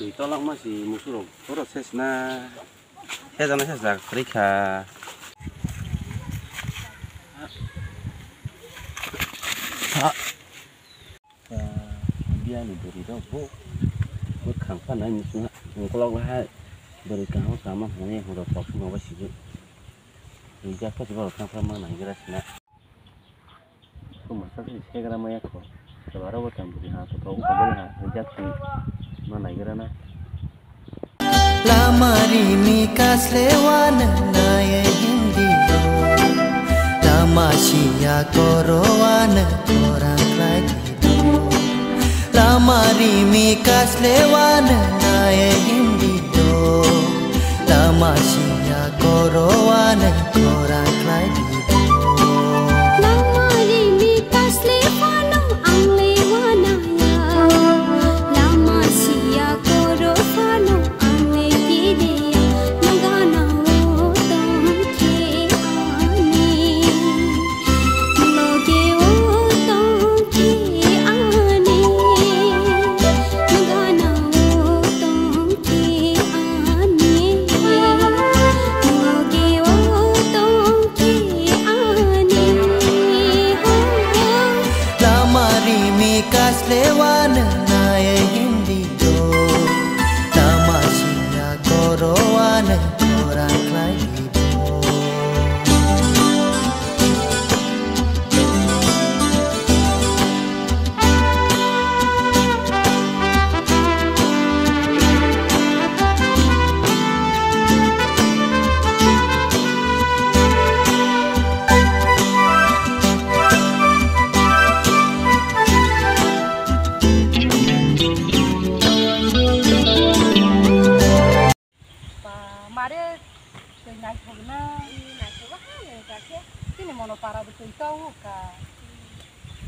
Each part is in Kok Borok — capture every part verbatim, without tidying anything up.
Twi tolak ma si musurok oro ses na. Sejana sejak rikha. Biyani bwrwi rok bo bwkhang pha nai muchungo ungkolok lahai bwrwi kaham kaham hwnwi hwnrok kok phano bai sibwi rijak khe borok thang phra ma naigra sina. Sumasa se segra maya kho. Tebaro bo tang bwrwi ha kotor ungkha bwrwi ha rijak si ma naigra na. Lama rimi kasle wana naye hindi do. Lama siya koro wana korang lagi do. Lama rimi kasle wana naye hindi do. Lama siya koro wana korang lagi do. Lama rimi kasle phano ang le wana ya. Lama siya koro phano ang le kide ya. Nagana o tong khe ani. Loge o tong khe ani. Nagana o tong khe ani. Loge o tong khe ani. Ho, ho. Lama rimi kasle wana naye hindi do. Lama siya koro wana korang lagi do. Ba, mare twi naithok na. Naithok ha, nai ka khe. Chini mono para bo twi tau ka.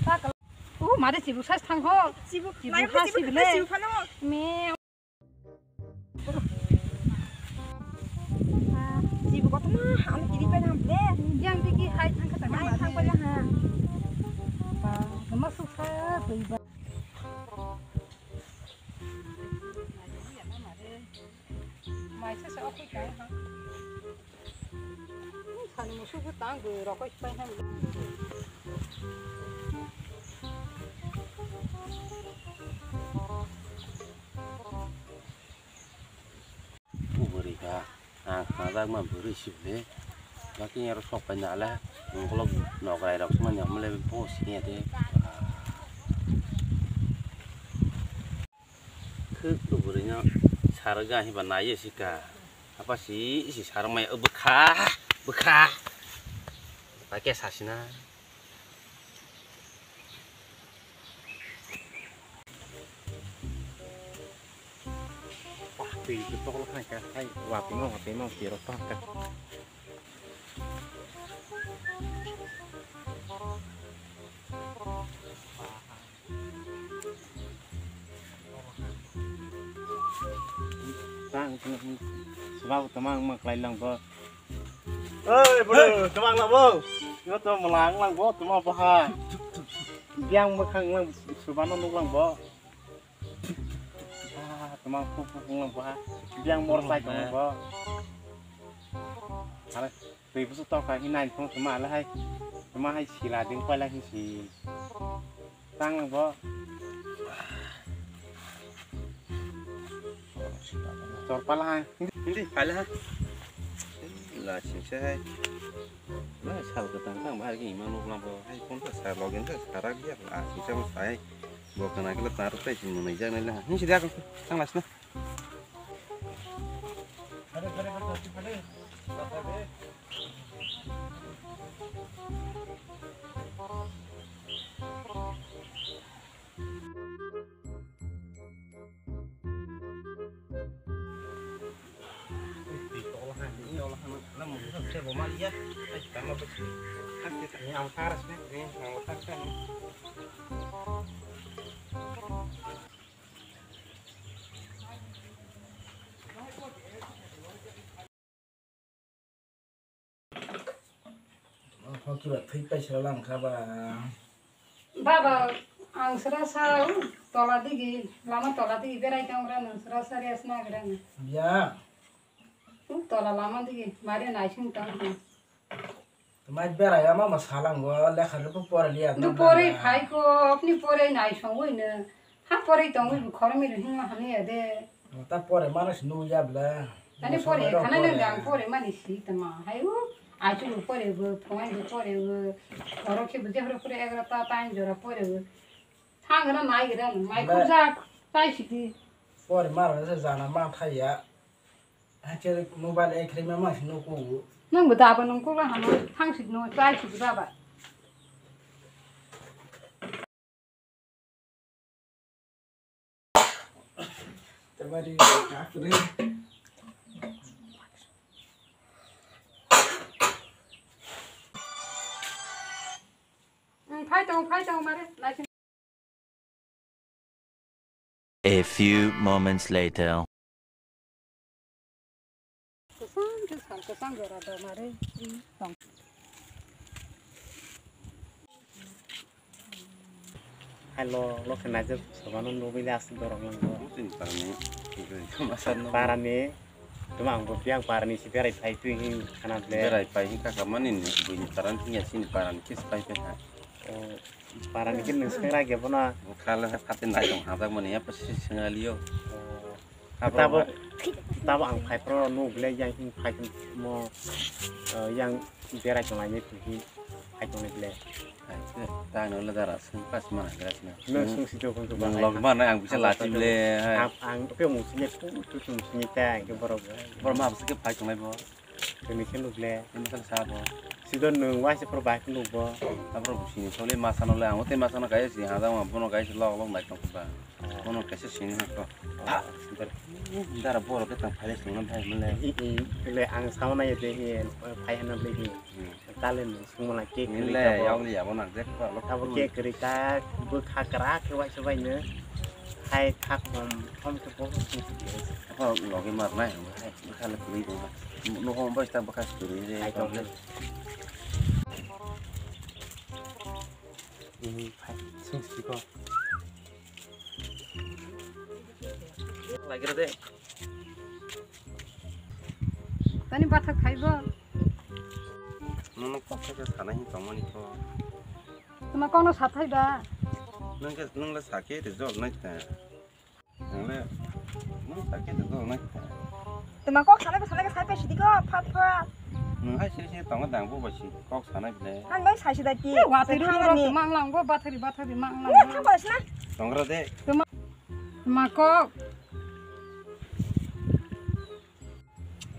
Ta ka. U, mare chibu sai thang ho. Chibu, chibu nai ha, chibu chibu le. Chibu phano. Me. Chibu kotor na, ano kiri pa na ble. Jang digi hai thang ka ta. Hai thang pa na ha. Ba, ma sukha twi ba. Mai se se okui kai ha. Sani musu bu tang bu rokoi pai ha. Bwrwi ka, ang khnajak ma bwrwi sibole. Bakhe aro sok pai nale, ukolog nokrai rok sumani hamle bo siniya de. Khuk tu bwrwino sarwk ga hiba naiyo sika. Apa si isi sarwk maya bwkha bwkha. Bakhe sasina. Wah, twi twi tokol khai ka hai watwi ma watwi ma twi rok tong ka. Tang, tang, tang. Sebab teman maklai lang bo. Oi, bro, teman lang bo. Yo to malang lang bo, teman bo ha. Biang makhang lang, subano nuk lang bo. Ah, teman puk puk lang bo ha. Biang mor sai tong lang bo. Ale, twi busu tok ka hinai phone tuma ale hai. Tuma hai sila ding paila hin si. Tang bo. Chor pala hai. Hindi, pala hai. La sing se hai. Na sal ka tang tang bahar ki imang nuk lang bo. Hai phone ta sal login ta sarak dia. La sing se mo sai. Bo kana kila tar tai sing mo nai jang nai la. Hindi dia ko. Tang las na. Hokhe ba thwi paisa lang kha ba. Baba, Ang sra sa, u, tola digi, lama tola digi berai tong gra, nang sra sa res na gra. Ya. U, tola lama digi, mare naising tong. Mai berai ama ma salang go, lekha rwphu pore liya. Ndu pore phai ko, apni pore naisong ui ne. Ha pore tong ui khormi ri hingma hamya de. Ta pore mano si nugwi ya bla. Tani pore khana nang dang pore mani si tama. Hai u, aichuk pore bo, phongai bo pore bo. Oro khe bo jehoro pore egarota time jora pore bo. Thang gana nai gana mai kurjak tai sidi. Pore maro se jana ma thai ya. Hakhe mobile ek rima ma si nuku. Nang bo daba nang kula hano thang sidi no tai sidi baba. Tabari kakre. Phai tong, phai tong mare. A few moments later. Kwchang khe sal kwchang jora do mare. Hello, lo khe naijak sobano nugwi le aswk dorok nang bo. Chini parani, masa no. Parani, tuma ang bo biyang parani si berai phai twi hin khana ble. Berai phai hin kaka mani ni, buini parani hinya chini parani kis phai phai ha. O, parani khe nwng swng rai ge bono. Khala phatin nai tong hajak mani ya pasi swng aliyo. O, Abo tabo, hai. Tabo ang phai phro nuk le yang hing phai mo, eh, yang berai tong lai ne phai phai tong le. Hai, ta no le dara sung pas mana dara sung. No sung si to kon to ba. Log mana ang bisa lati le. Ang, ang pe mo si ne pu tu sung si ne ta ke borok. Borok ma bisa ke phai tong lai bo. Tini khe nuk le. Tini khe sabo. Sidon nwng waisa phro bai khe nuk bo. Abo sini sole masa no le ang tei masa no kaya si hada ma bono kaya si log log nai tong ba. Bono kaisa sini ha ko. Dara borok khe tang phai sini no thai mole. I, i, le ang sao na ye de he phai hana ble he. Tale nwng sung mala ke. Ni le yau le yabo nang je ko lo. Abo ke kri ta bu kha kra khe waisa bai no. Hai kha khom khom khe bo. Apa logi mar nai. Hai. Bwkha le kwrwi tongkha. Nogo bai ta bwkha kwrwi re. Hai tong. Ini phai sing siko. Lagi re de. Tani bathak khaibo. Nono kok khe sanai hin tongmani ko. Tuma kono sathai ba? Nang khe, nang le sakhe de jol nai ta. Nang le, nang sakhe de dol nai. Tuma kok sanai bo sanai khe sai pai sidi ko, phat phat. Nang hai siri siri tongo dang bo bai si kok sanai bile. Ang bai sai sida ti. Wa tiri ro mang lang bo bathari bathari mang lang. Tong gra de. Tuma, tuma kok.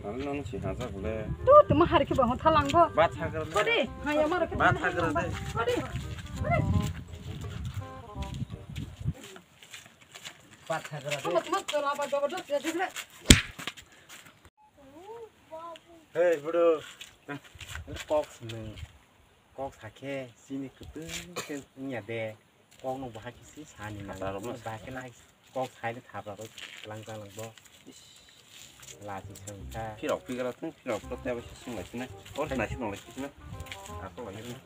Ang nang si hajak le. Tu tuma hari khe bo thalang bo. Ba thagra de. Kodi, ha ya mar khe. Ba thagra de. Kodi. Pathagra de. Tuma, tuma, tuma, apa jabardast ya, jibra. Hey, bro. Kok sini. Kok sakhe, sini kutung khe wngya de. Kok no bahai khe si sani na. Thapra rok no. Bahai khe na kok sai le thapra rok lang lang bo. Lachi sengkha. Phirok phikra thung, phirok phirok tei abo sung lai sini. Or nai sung lai sini. Ako lai sini.